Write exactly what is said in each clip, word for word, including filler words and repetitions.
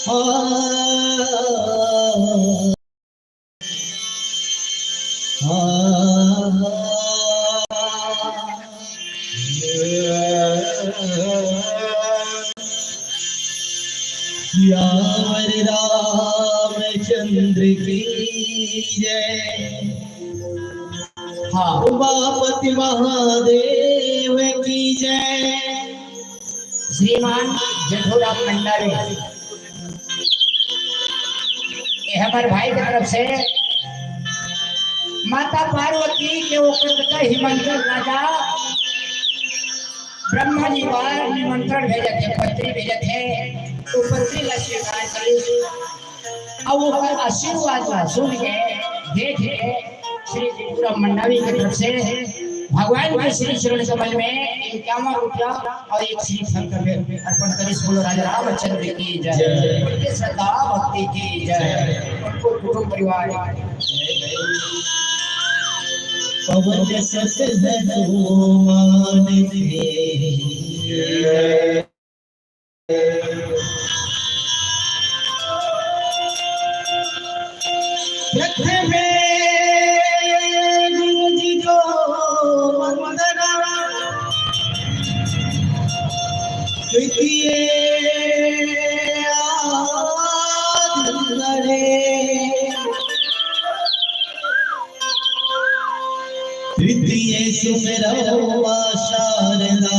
हाँ। सियावर रामचंद्र की जय। हाँ। उमापति महादेव की जय। श्रीमान जेठूराम मंडावी, ये हमर भाई के तरफ से माता पार्वती के ओकर का हिमांचल राजा ब्रह्मा जी बार निमंत्रण भेजत हे, पत्री भेजत हे, तो पत्री ला स्वीकार करिस। अब ओकर आशीर्वाद ला सुन के, देख के, श्री जेठूराम मंडावी की तरफ से भगवान के श्री चरण कमल में इक्यावन रुपया और एक श्रीफल का भेंट अर्पण करिस। बोलो राजा रामचंद्र की जय। जय। उनके श्रद्धा भक्ति की जय। उनको कुटुंब परिवार। पवन सुत हनुमान की जय। रथ में गुरु जी को वंदना, द्वितीय आराधन करे। तृतीय सुमिरौ माँ शारदा,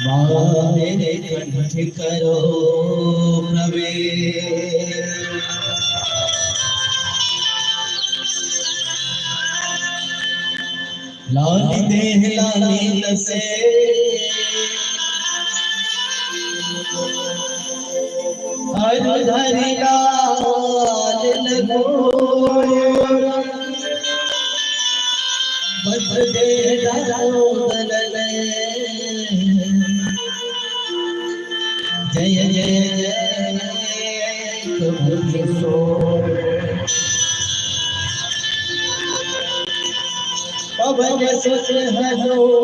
माँ मेरे कंठ करो प्रवेश। लाल देह लाल लसे, हर धरि लाल लगो। बस दे दरोदन, जय जय जय प्रभु किशोर। पवन सुत हनुमान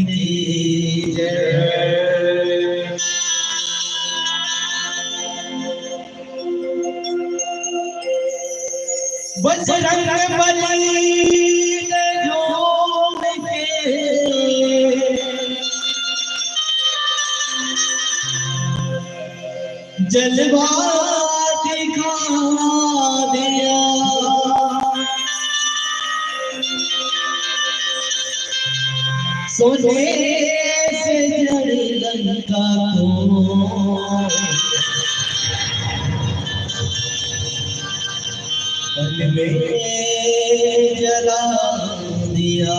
की जय। बजरंग बली ने झूम के जलवा दिखा दिया। सोने से जड़ी लंका को पल में जला दिया।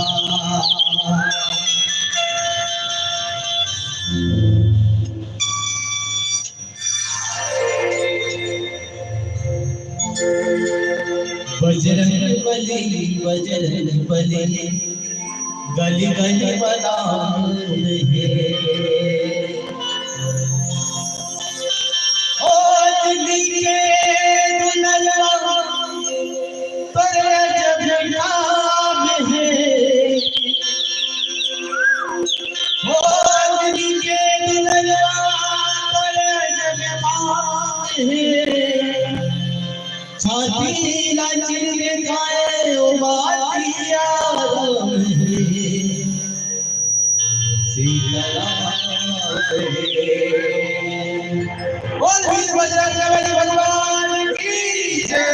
बजरंग बली, बजरंग बली, गली गली मनाम है। ओ दिल्ली के दुल्हनवा पर जब नाम है। ओ दिल्ली के दुल्हनवा पर जब नाम है। छाती ला चिन्ह खाए ओ बातिया। सीताराम। बोल वीर बजरंग बली भगवान की जय।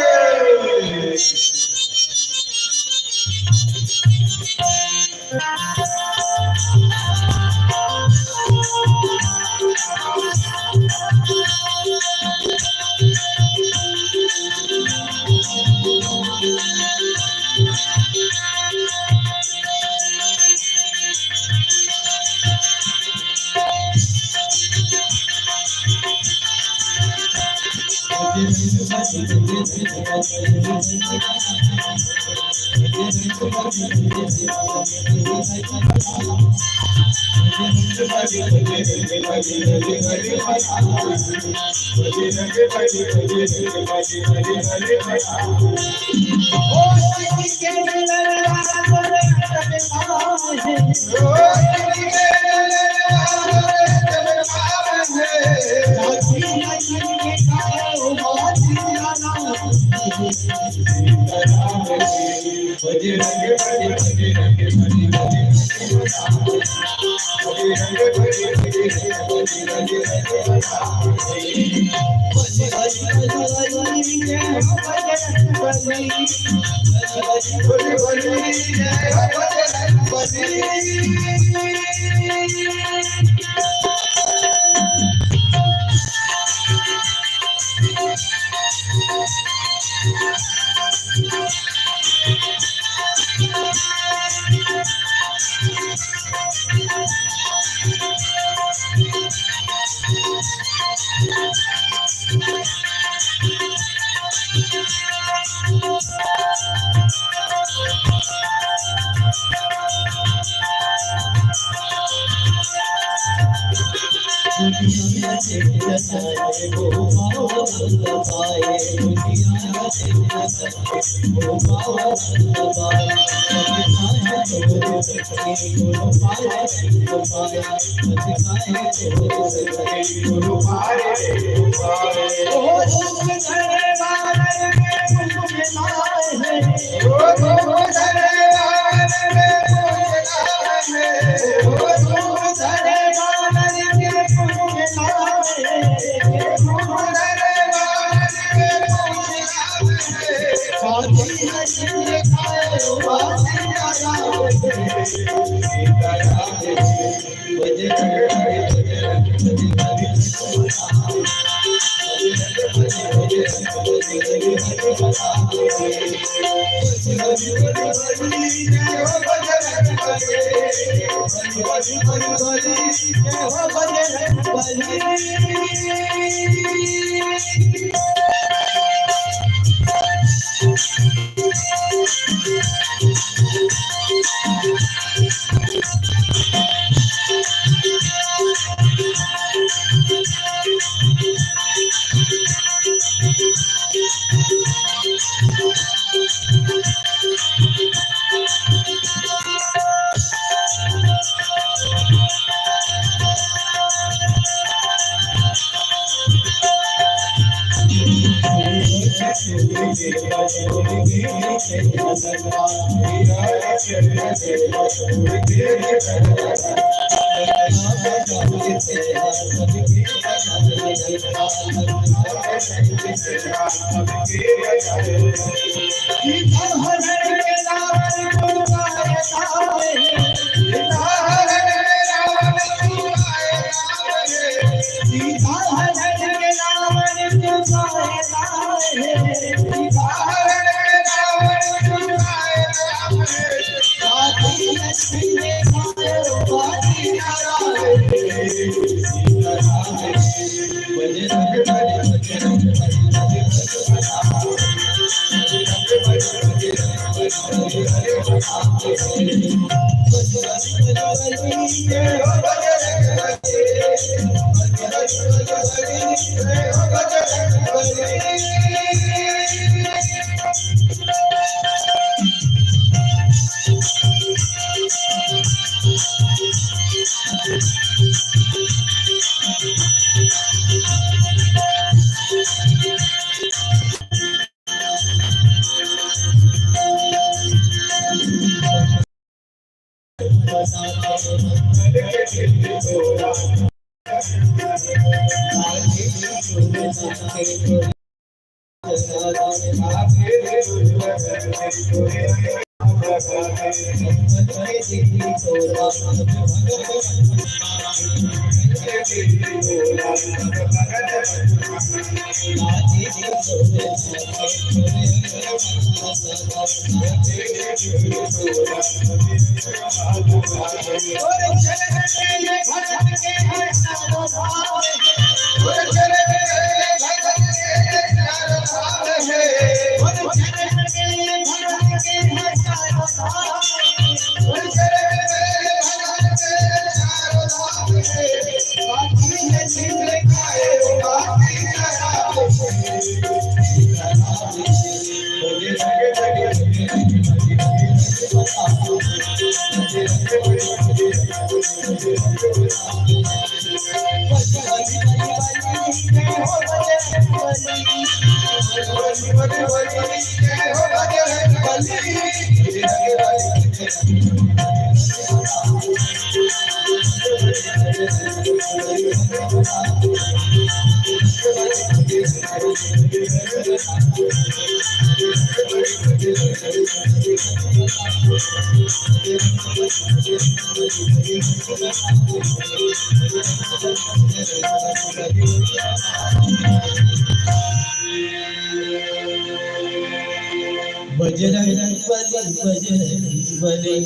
बजरंग बली, बजरंग बली,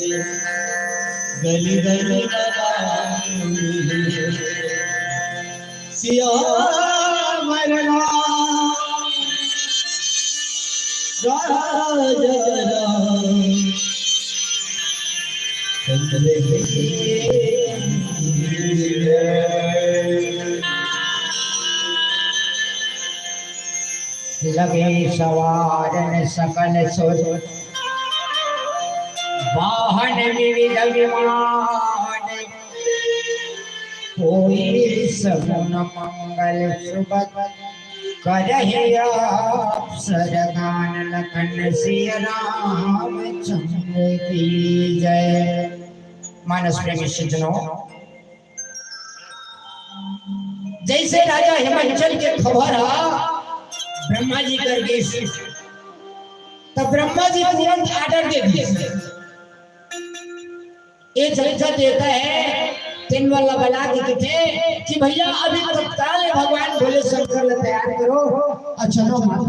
गली गली बजावे। सियावर राम, राजा राम, चंद्र लगे सवारन सकल सुर, वाहन विविध विमान, कोई सगुन मंगल सुभग, करहि आप सरगान लखन सिय रामचंद्र की जय। मानस प्रेमी सज्जनों, जैसे राजा हिमांचल के खबर हा ब्रह्मा जी कर गिस, तब ब्रह्मा जी तुरंत ऑर्डर दे दिए। ये जैसा देता है, तेन वाला बला के कथे कि भैया, अभी तत्काल भगवान भोले शंकर ला तैयार करो और चलो माता